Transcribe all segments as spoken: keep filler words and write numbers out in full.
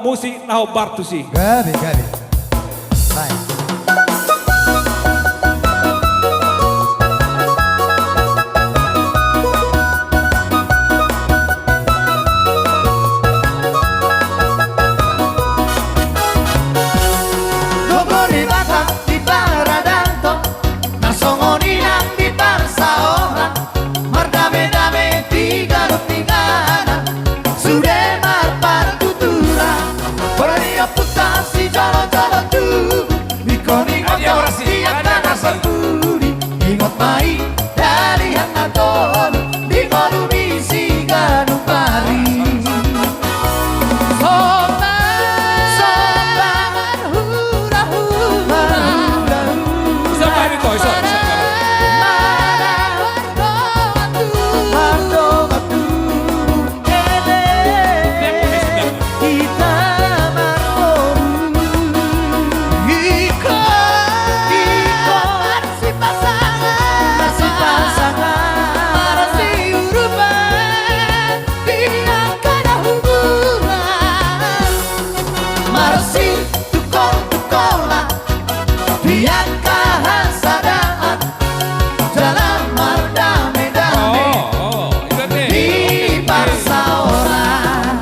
Musik na hombar tusi. Gabe, gabe. Baik. Gogo ni Batak di paradanto, na songon i nang di parsaoran, mardame-dame di ganup ni ngana, sude marpartuturan. Boru ni ompunta sijolo-jolo tubu, ingkon ingot ma i, di angka na marpudi, ingot ma i, dalihan na tolu, di ngolu ni siganup ari. Somba, somba marhula-hula. Somba ni toy, somba. Mardongan tubu. Mardongan tubu. Ele. Hita marboru. Ingkon. Ingkon. Marsipasangan. Marsipasangan. Marsiurupan. Di angka na hurang. Marsitungkol-tungkolan. Di angka hasadaan. Jala mardame-dame. Oh, oh, ingot i. Di parsaoran.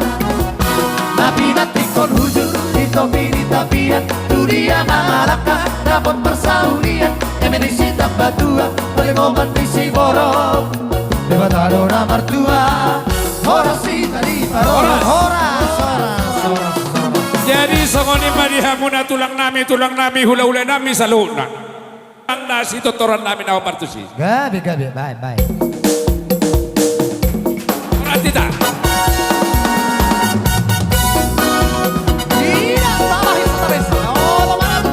Na pinantikhon hujur di topi ni tapian. Tu dia na malangka dapot parsaulian. Eme ni Sitambatua, palingoman ni Siborok. Debata do na martua. Horas hita di parhorasan. Horas. Horas, horas, horas, horas. Jadi songon i ma di hamuna tulang nami, tulang nami, hula-hula nami saluhutna. Nang na sitortoran nami na hombar tusi. Gabe, gabe, baen, baen. Horas hita. Ina, salah itu, salah itu. Olo, mana?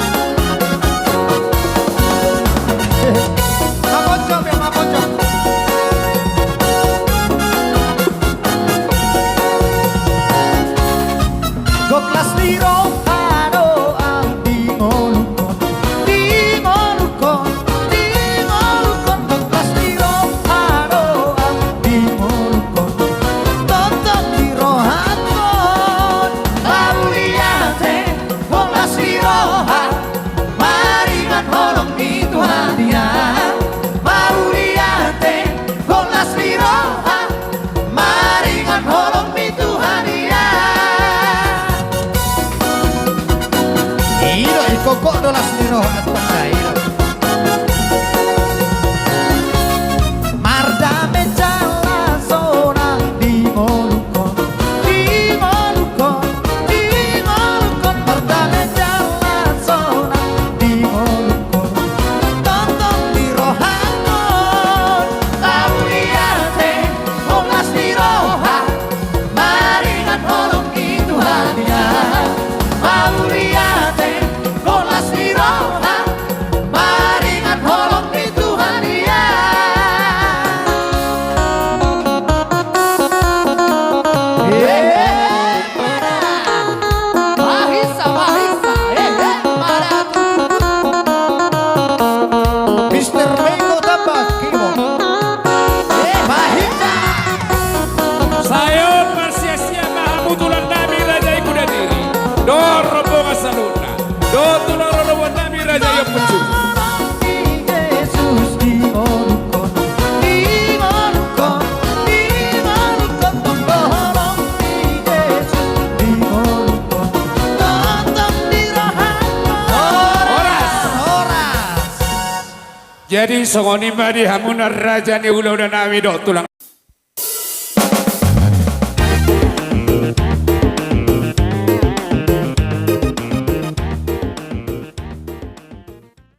Maponjok, ya, maponjok. Gok las ni roha do au di ngolungkon, di ngolungkon, di ngolungkon. Gok las ni roha do au di ngolungkon, tongtong di rohangkon. Mauliate, gok las ni roha, maringan holong ni Tuhan ia. Mauliate, gok las ni roha, maringan holong ni Tuhan ia. I do, ingkon gok do las ni roha, antong na i do. Mardame jala sonang di ngolungkon, di ngolungkon, di ngolungkon. Mardame jala sonang di ngolungkon, tongtong di rohangkon. Mauliate, gok las ni roha, maringan holong ni Tuhan ia. Mauliate, gok las ni roha, maringan holong ni Tuhan ia. Hehe. Mahisa, mahisa, hehe, mana tu. Mister Mengo tambah keyboard. Eh, mahisa. Sai on marsiasiat ma hamu tulang nami raja i Kuda Tiri. Dohot rombongan saluhutna. Dohot tulang rombongan nami raja i Ompu Jul. Jesus di ngolungkon, di ngolungkon, di ngolungkon, tongtong holong ni Jesus di ngolungkon, tongtong di rohangkon. Horas. Horas. Jadi songon i ma di hamuna raja ni hulahula nami dohot tulang.